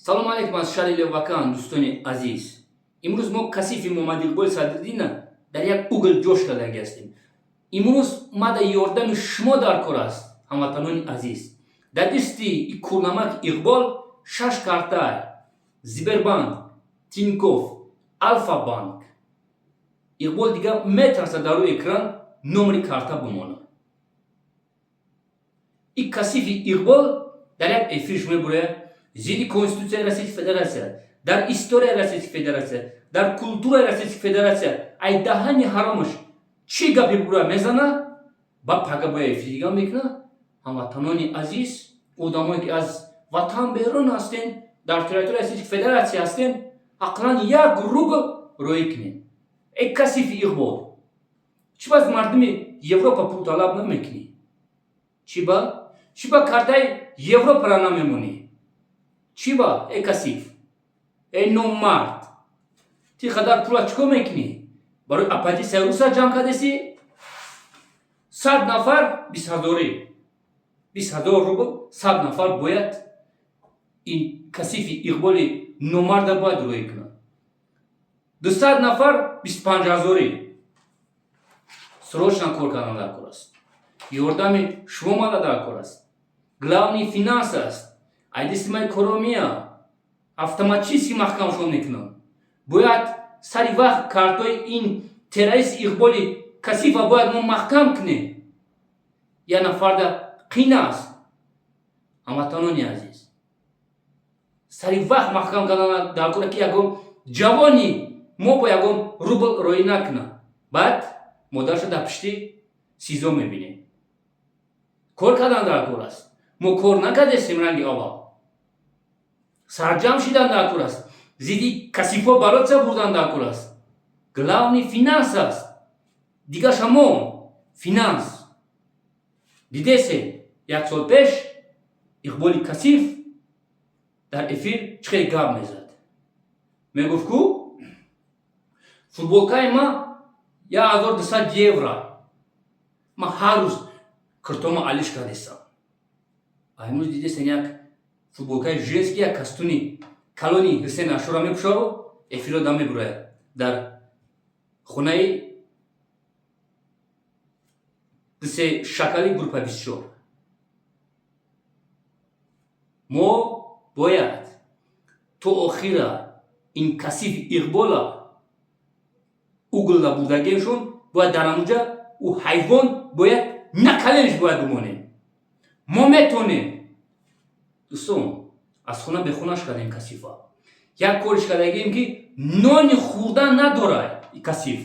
Салому алейкум аз шаҳри Левакан, дӯстони азиз. Имрӯз мо касифи Муҳаммадиқболи Садриддина дар як угол ҷош кардаги ҳастем. Имрӯз мада ёрдами шумо дар кор аст, ҳамватанони азиз. Дар дасти и курнамак Иқбол шаш картай Сбербанк, Тинькофф, Алфа-банк. Иқбол дига метарсад дар рӯи экран номери карта бимонад. И касифи Иқбол дар як эфирш мебурад, зидди Конститутсияи Российской Федерация, дар историяи Российской Федерация, дар культураи Российской Федерация, ай даҳани ҳаромаш чӣ гапе бура мезана, ба пага боя эфир дига мекуна. Ҳамватанони азиз, одамое ки аз ватан берун ҳастен, дар территорияи Российской Федерация ҳастен, ақаллан 1 рубл роӣ кунед. Эй касифи Иқбол, чӣ ба аз мардуми Европа пул талаб намекунӣ? Чӣ ба картаи Европара намемонӣ? Чӣ ба, эй касиф, эй номард? Ти қадар пула чӣ кор мекунӣ? Барои оппозитсияи руса ҷамъ кардеси? 100 нафар 20 ҳазорӣ, 20 000 рубл, 100 нафар бояд ин касифи Иқболи номарда бояд роӣ кунад. 200 нафар 25 ҳазорӣ. Срочно кор кардан дар кор аст, ёрдами шумо мада дар кор аст. Главный финанс аст. Айдисти май коромия автоматически маҳкамшон мекунам. Бояд сари вақт картҳои ин террорист Иқболи касифа бояд мо маҳкам кунем. Як нафарда қин аст. Ҳамватанони азиз, сари вақт маҳкам кардан дар кора, ки ягон ҷавони мо бо ягон рубл роӣ накунад. Баъд модарашо дар пишти СИЗО мебинем. Кор кардан дар кор аст. Мо кор накардестем. Ранги аввал сарҷамъ шидан дар кор аст, зидди касифҳо бороться бурдан дар кор аст. Главный финанс аст, дигаша мо финанс дидесе. Як сол пеш Иқболи касиф дар эфир чӣ хеле гап мезад, мегуфт, ку футболкаи ма 1200 евро, ман ҳар рӯз киртома алиш кардесам. А имрӯз дидесен, як футболкаи женский, як костюми калони Ҳусен Ашура мепӯшаву эфиро да мебурояд дар хонаи дусе шакали группа 24. Мо бояд то охира ин касифи Иқбола угол да бурдагиашон бояд дар ҳамуҷа ӯ ҳайвон бояд на каленш бояд бимонем. Мо метонем, дӯстон. Аз хона бехонаш кардем касифа. Як кориш кардагием, ки нони хӯрдан надорад касиф.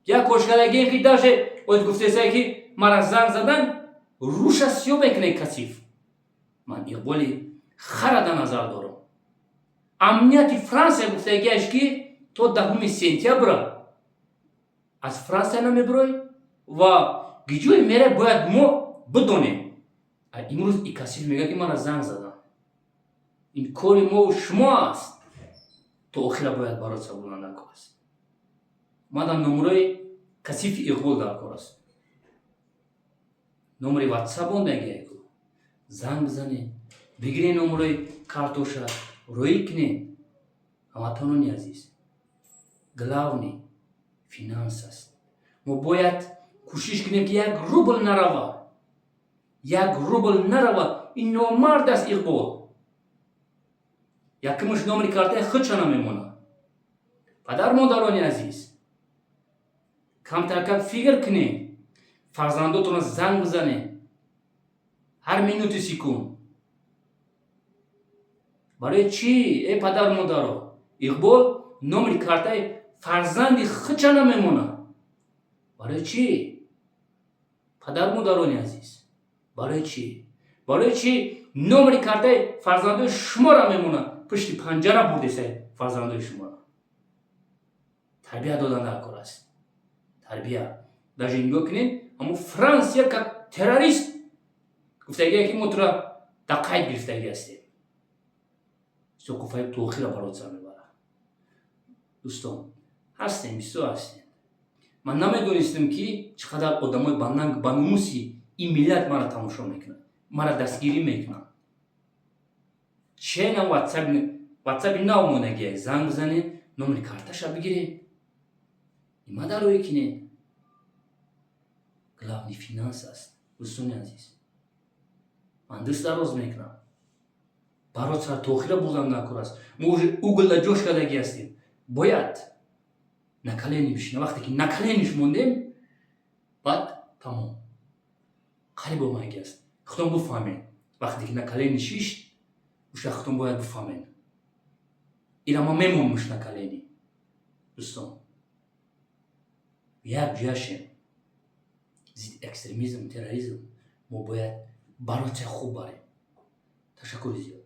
Як кориш кардагием, ки даже оид гуфтесае, ки мара занг задан, руша сиёҳ мекунед касиф. Ман Иқболи хара дар назар дорам. Амнияти Франсия гуфтагиаш, ки то 10 сентябра аз Франсия намебурой ва гиҷое мере, бояд мо бидонем. Имрӯз и касиф мегӯяд, ки мара занг задан. Ин кори мову шумо аст. То охира бояд бороться бурдан дар кор аст. Мадам номерои касифи Иқбол дар кор аст. Номери Ватсап ондагиаку, занг бизанед, бигиред, номерои картоша роӣ кунед. Ҳамватанони азиз, главный финанс аст. Мо бояд кӯшиш кунем, ки 1 рубл нарава, 1 рубл нарава. Ин номард аст Иқбол. Якумаш номери картаи худша намемонад. Падар модарони азиз, камтаркак фикр кунед, фарзандотонро занг бизанед ҳар минути секунд. Барои чӣ, э падару модаро, Иқбол номери картаи фарзанди худша намемонад? Барои чӣ, падару модарони азиз, барои чӣ? Барои чӣ номери картаи фарзандои шуморо мемонад? Пушти панҷара бурдесай фарзандои шуморо. Тарбия додан дар кор аст, тарбия. Даже нигоҳ кунед, ҳамо Франсия как террорист гуфтагие, ки мо тура дар қайд гирифтагӣ ҳастем. Суқуфаи тоохира бароца мебарад. Дӯстон, ҳастем, бисёр ҳастем. Ман намедонистам, ки чӣ қадар одамои ба нанг, ба номуси ин миллат мара тамошо мекунанд, мара дастгирӣ мекунанд. Чена ватсапи нав монагия, занг бизанед, номери карташа бигиред, има дарои кинед. Главный финанс аст, дӯстони азиз. Ман даст дароз мекунам, барои то охира бурдан накор аст. Мо уже угол да ҷош кардагӣ ҳастем, бояд на колени бишина. Вақте ки на колени ш мондем, баъд тамом, қариб омаги аст. Худтон буфаҳмед, вақте ки на колени шишт, уша худтон бояд буфаҳмед. Ира ман мемонмуш на колени. Дӯстон, як ҷояшем зидди экстремизм, терроризм мо бояд барои хуб барем. Ташаккури зиёд.